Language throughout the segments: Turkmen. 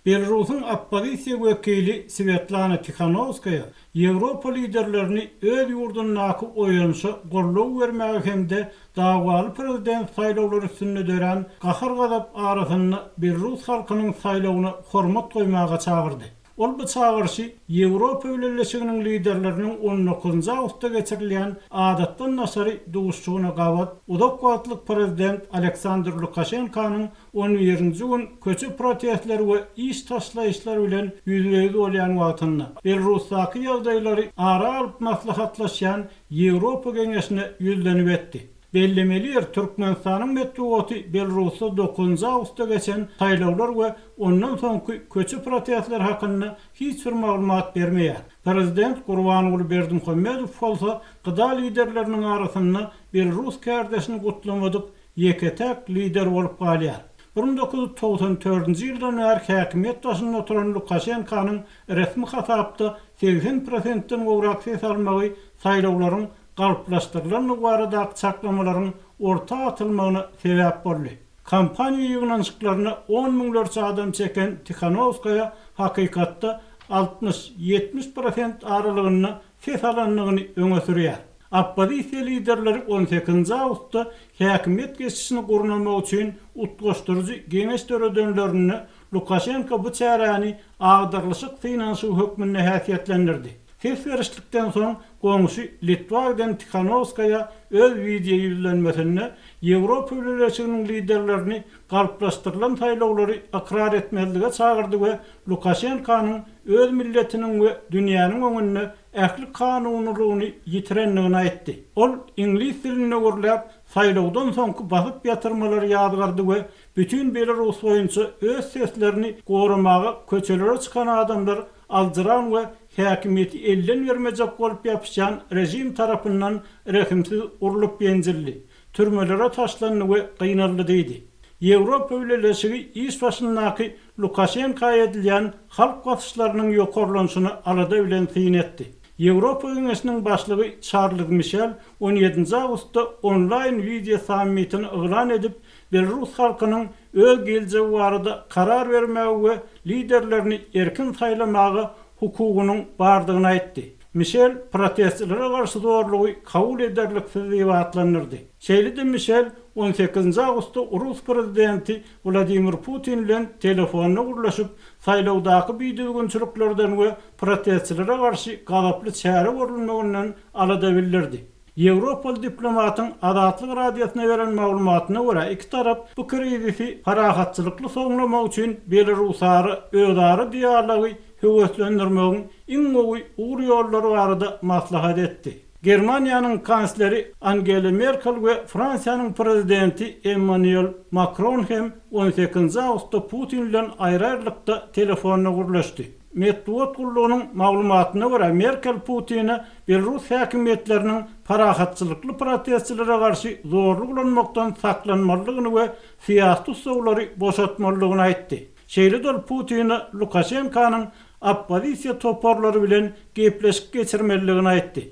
Belarusyň oppozisiýa wekili Swetlana Tihanowskaýa Ýewropa liderlerini öz ýurdundaky oýanyşa goldaw bermäge hem-de dawaly prezident saýlawlary üstünde dörän gahar-gazap arasynda belarus halkynyň saýlawyna hormat goýmaga çagyrdy. Ol bu çagyryşy Ýewropa Bileleşiginiň liderleriniň on dokuzynjy awgustda geçirilýän adatdan daşary duşuşygyna gabat uzak wagtlyk prezident Aleksandr Lukaşenkanyň on birinji gün köçe protestleri we iş taşlaýyşlar bilen ýüzbe-ýüz bolýan wagtynda, Belarusdaky ýagdaýlary ara alyp maslahatlaşýan Ýewropa Geňeşine ýüzlenip etdi. Bellemeli ýer, Türkmenistanyň metbugaty Belarusda dokuzynjy awgustda geçen saýlawlar we ondan soňky köçe protestleri hakynda hiç bir maglumat bermeýär. Prezident Gurbanguly Berdimuhamedow bolsa GDA liderleriniň arasynda belarus kärdeşini gutlamadyk ýeke-täk lider bolup galýar. 1994-nji ýyldan bäri häkimiýet başynda oturan Lukaşenkanyň resmi hasapda 80 prosentden gowrak ses almagy saýlawlaryň galplaşdyrylandygy baradaky çaklamalaryň orta atylmagyna sebäp boldy. Kampaniýa ýygnanyşyklaryna on müňlerçe adam çeken Tihanowskaýa hakykatda 60, 70 prosent aralygynda ses alandygyny öňe sürýär. Oppozisiýa liderleri on sekizinji awgustda häkimiýet geçişini gurnamak üçin utgaşdyryjy geňeş döredenlerinde Lukaşenko bu çäräni agdarylyşyk synanyşygy hökmünde häsiýetlendirdi. Ses berişlikden soň goňşy Litwa giden Tihanowskaýa öz wideo ýüzlenmesinde Ýewropa Bileleşiginiň liderlerini galplaşdyrylan saýlawlary ykrar etmezlige çagyrdy we Lukaşenkanyň öz milletiniň we dünýäniň öňünde ähli kanunylygyny ýitirendigini aýtdy. Ol iňlis dilinde gürläp, saýlawdan soňky basyp ýatyrmalary ýazgardy we bütin Belarus boýunça öz seslerini goramaga köçelere çykan adamlar aljyran we häkimiýeti elden bermejek bolup ýapyşýan režim tarapyndan rehimsiz urlup-ýenjildi, türmelere taşlandy we gynaldy diýdi. Ýewropa Bileleşigi iş başyndaky Lukaşenka edilýän halk basyşlarynyň ýokarlanyşyna alada bilen syn etdi. Ýewropa Geňeşiniň başlygy Çarlz Mişel on ýedinji awgustda onlaýn wideo sammitini yglan edip, belarus halkynyň öz geljegi barada karar bermäge we liderlerini erkin saýlamaga hukugynyň bardygyny aýtdy. Mişel protestçilere garşy zorlugy kabul ederliksiz diýip atlandyrdy. Şeýle-de Mişel on sekizinji awgustda rus prezidenti Wladimir Putin bilen telefonda gürleşip, saýlawdaky bidüzgünçiliklerden we protestçilere garşy gazaply çäre görülmeginden alada bildirdi. Ýewropaly diplomatyň Azatlyk Radiosyna beren maglumatyna görä, iki tarap bu krizisi parahatçylykly soňlamak üçin belarusara özara dialogy höweslendirmegiň iň gowy ugur-ýollary barada maslahat etdi. Germaniýanyň kansleri Angela Merkel we Fransiýanyň prezidenti Emmanuel Makron hem on sekizinji awgustda Putin bilen aýry-aýrylykda telefonda gürleşdi. Metbugat gullugynyň maglumatyna görä, Merkel Putine belarus häkimiýetleriniň parahatçylykly protestçilere garşy zorluk ulanmakdan saklanmalydygyny we syýasy tussaglary boşatmalydygyny aýtdy. Şeýle-de ol Putine Lukaşenkanyň oppozisiýa toparlary bilen gepleşik geçirmelidigini aýtdy.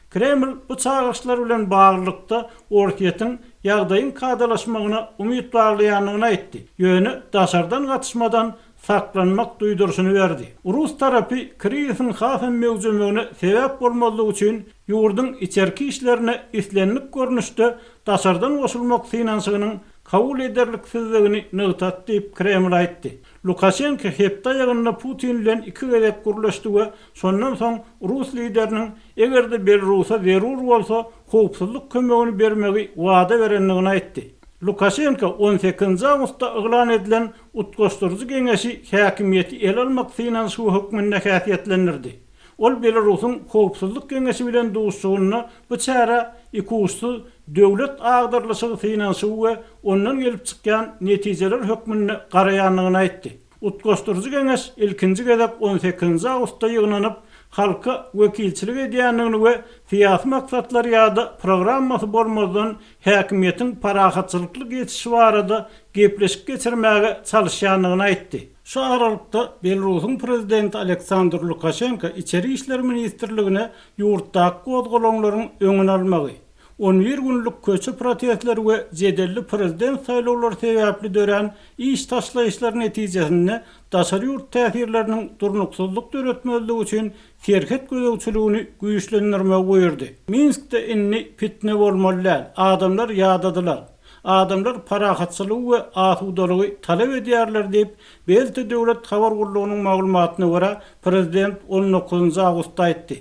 Kreml bu çagyryşlar bilen baglylykda Orsýetiň ýagdaýyň kadalaşmagyna umyt baglaýandygyny aýtdy, ýöne daşardan gatyşmadan saklanmak duýduryşyny berdi. Rus tarapy krizisiň hasam möwjemegine sebäp bolmazlyk üçin ýurduň içerki işlerine islendik görnüşde daşardan goşulmak synanyşygynyň kabul ederliksizdigini nygtady diýip, Kreml aýtdy. Lukaşenko hepde aýagynda Putin bilen iki gezek gürleşdi we şondan soň rus lideriniň eger-de Belarusa zerur bolsa, howpsuzlyk kömegini bermegi wada berendigini aýtdy. Lukaşenko on sekizinji awgustda yglan edilen Utgaşdyryjy geňeşi häkimiýeti ele almak synanyşygy hökmünde häsiýetlendirdi. Ol Belarusyň Howpsuzlyk geňeşi bilen duşuşygynda bu çärä ikuçsuz döwlet agdarylyşygy synanyşygy we ondan gelip çykýan netijeler hökmünde garaýandygyny aýtdy. Utgaşdyryjy geňeş ilkinji gezek on sekizinji awgustda ýygnanyp, halka wekilçilik edýändigini we syýasy maksatlary ýa-da programmasy bolmazdan häkimiýetiň parahatçylykly geçişi barada gepleşik geçirmäge çalyşýandygyny aýtdy. Şu aralykda, Belarusyň prezidenti Aleksandr Lukaşenko Içeri işler ministrligine ýurtdaky gozgalaňlaryň öňüni almagy, On bir günlük köçe protestleri we jedelli prezident saýlawlary sebäpli dörän iş taşlaýyşlar netijesinde daşary ýurt täsirleriniň durnuksyzlyk döretmezligi üçin serhet gözegçiligini güýçlendirmegi buýurdy. Minskde indi pitne bolmaly däl, adamlar ýadadylar. Adamlar parahatçylygy we asudalygy talap edýärler diýip, Belta döwlet habar gullugynyň maglumatyna görä, prezident on dokuzynjy awgustda aýtdy.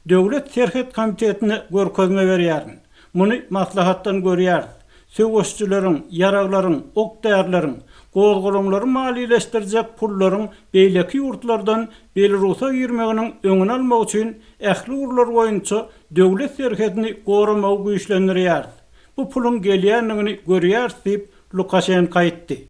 Döwlet serhet komitetine görkezme berýärin. Muny maslahatdan görýäris. Söweşijileriň, ýaraglaryň, ok-därileriň, gozgalaňlary maliýeleşdirjek pullaryň beýleki ýurtlardan Belarusa girmeginiň öňüni almak üçin ähli ugurlar boýunça döwlet serhedini goramagy güýçlendirýäris. Bu puluň gelýändigini görýäris diýip, Lukaşenko aýtdy.